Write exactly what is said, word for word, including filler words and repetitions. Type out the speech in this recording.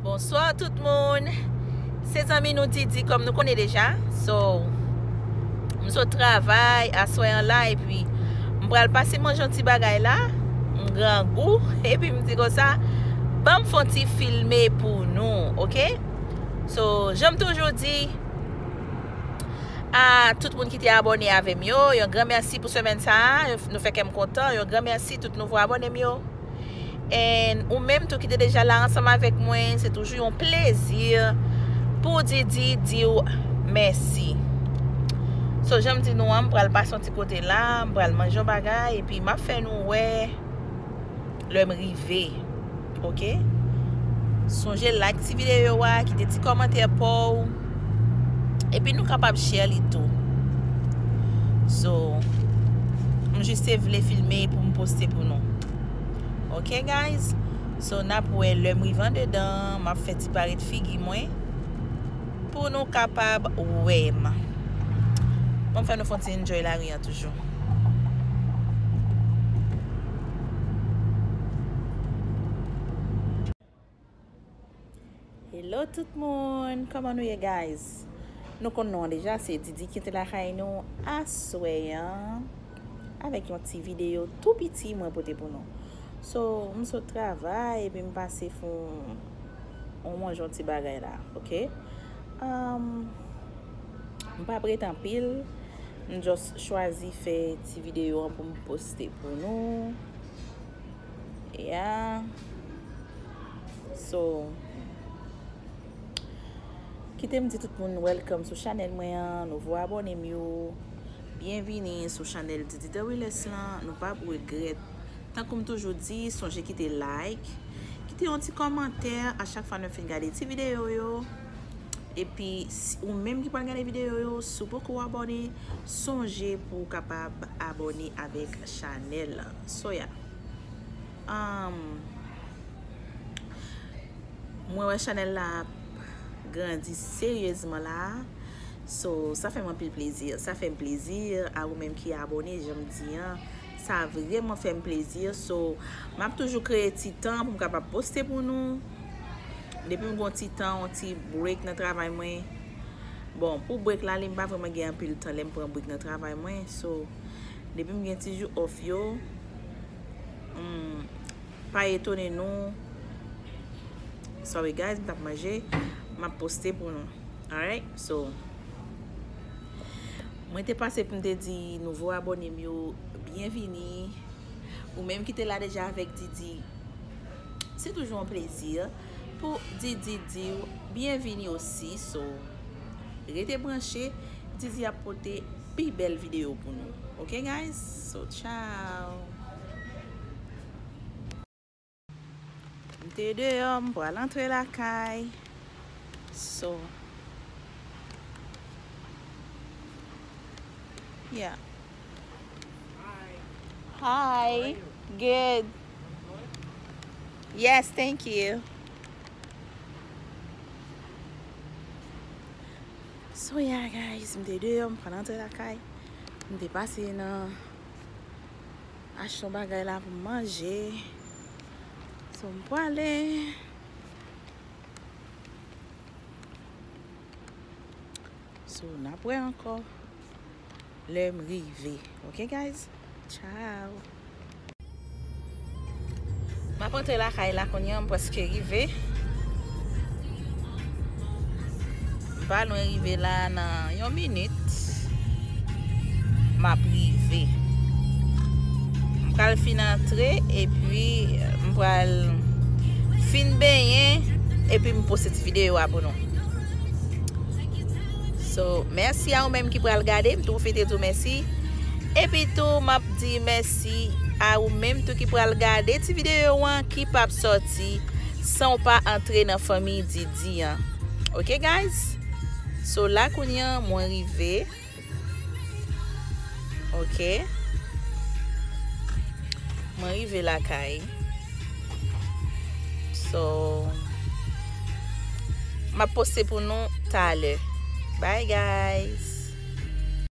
Bonswa tout moun. Se zanmi nou Didi, kòm nou konnen deja. So, m sot travay aswè an la, epi m pral pase manje yon ti bagay la. M grangou, epi m di konsa, ban m fè yon ti filme pou nou, oke? So, jan m toujou di, a tout moun ki te abòne avè m yo, yon gran mèsi pou semèn sa a. Nou fè kè m kontan. Yon gran mèsi tout nouvo abòne m yo. And ou menm tou ki te deja la ansanm avèk mwen, se toujou yon plezi pou Didi di w mèsi. So, jan m di nou an, m pral pase yon ti kote la, m pral manje yon bagay, epi m ap fè nou wè lè m rive. Oke? Sonje like ti videyo a, kite ti kòmantè pa w. Epi nou kapab share li tou. So, m jis te vle filme pou m poste pou nou. Oke, guys? So, n ap wè lè m rive andedan, m ap fè ti parèt figi mwen pou nou kapab wè m. Ban m fè nou fè yon ti enjoy lari an toujou. Hello tout moun, kòman nou ye, guys? Nou konn non an deja, se Didi ki te lakay nou aswè an avèk yon ti videyo tou piti mwen pote pou nou. So, m sot travay epi m pase fè yon, yon manje yon ti bagay la, oke? Um, m p ap ret anpil, m just chwazi fè ti videyo an pou m poste pou nou. Yeah. So, kite m di tout moun welcome sou chanèl mwen an, nouvo abòne m yo. Byenvini sou chanèl Didi The Realest lan. Nou p ap regrèt. Tankou m toujou di, sonje kite like, kite yon ti kòmantè a chak fwa nou fin gade ti videyo yo. Epi, si, ou menm ki pral gade videyo yo, si w poko abòne, sonje pou w kapab abòne avèk chanèl lan. So, yeah. Um, mwen wè chanèl la ap grandi seryezman la. So, sa fè m anpil plezi. Sa fè m plezi a ou menm ki abòne, jan m di an. Sa vrèman fè m plezi. So, m ap toujou kreye ti tan pou m kapab poste pou nou. Depi m gon ti tan, yon ti break nan travay mwen. Bon, pou break la, li m pa vrèman gen anpil tan lè m pran break nan travay mwen. So, depi m gen ti jou off yo, hmm, pa etone nou. Sorry guys, m t ap manje. M ap poste pou nou. Alright? So, mwen te pase pou m te di nouvo abòne m yo, byenvini. Ou menm ki te la deja avèk Didi, se toujou yon plezi pou Didi di w byenvini osi. So, rete branche, Didi ap pote pi bèl videyo pou nou. Oke, guys? So, ciao. M te deyò, m pral antre lakay. So, yeah. Hi. Good. Yes, thank you. So, yeah, guys, m te deyò, m pral antre lakay. M te pase nan achte yon bagay la pou m manje. So, m prale. So, n ap wè ankò lè m rive. Oke, guys? Ciao. M ap antre lakay la kounye a, m prèske rive. M pa lwen rive la nan yon minit. M ap rive. M pral fin antre, epi m pral fin benyen, epi m poste ti videyo a pou nou. So, mèsi a ou menm ki pral gade, m tou fete di w mèsi. Epi tou, m ap di mèsi a ou menm tou ki pral gade ti videyo an ki p ap sòti san w pa antre nan fanmi Didi an. Oke, guys? So, la kounye a, mwen rive. Oke. Mwen rive lakay. So, m ap poste pou nou talè. Bye, guys.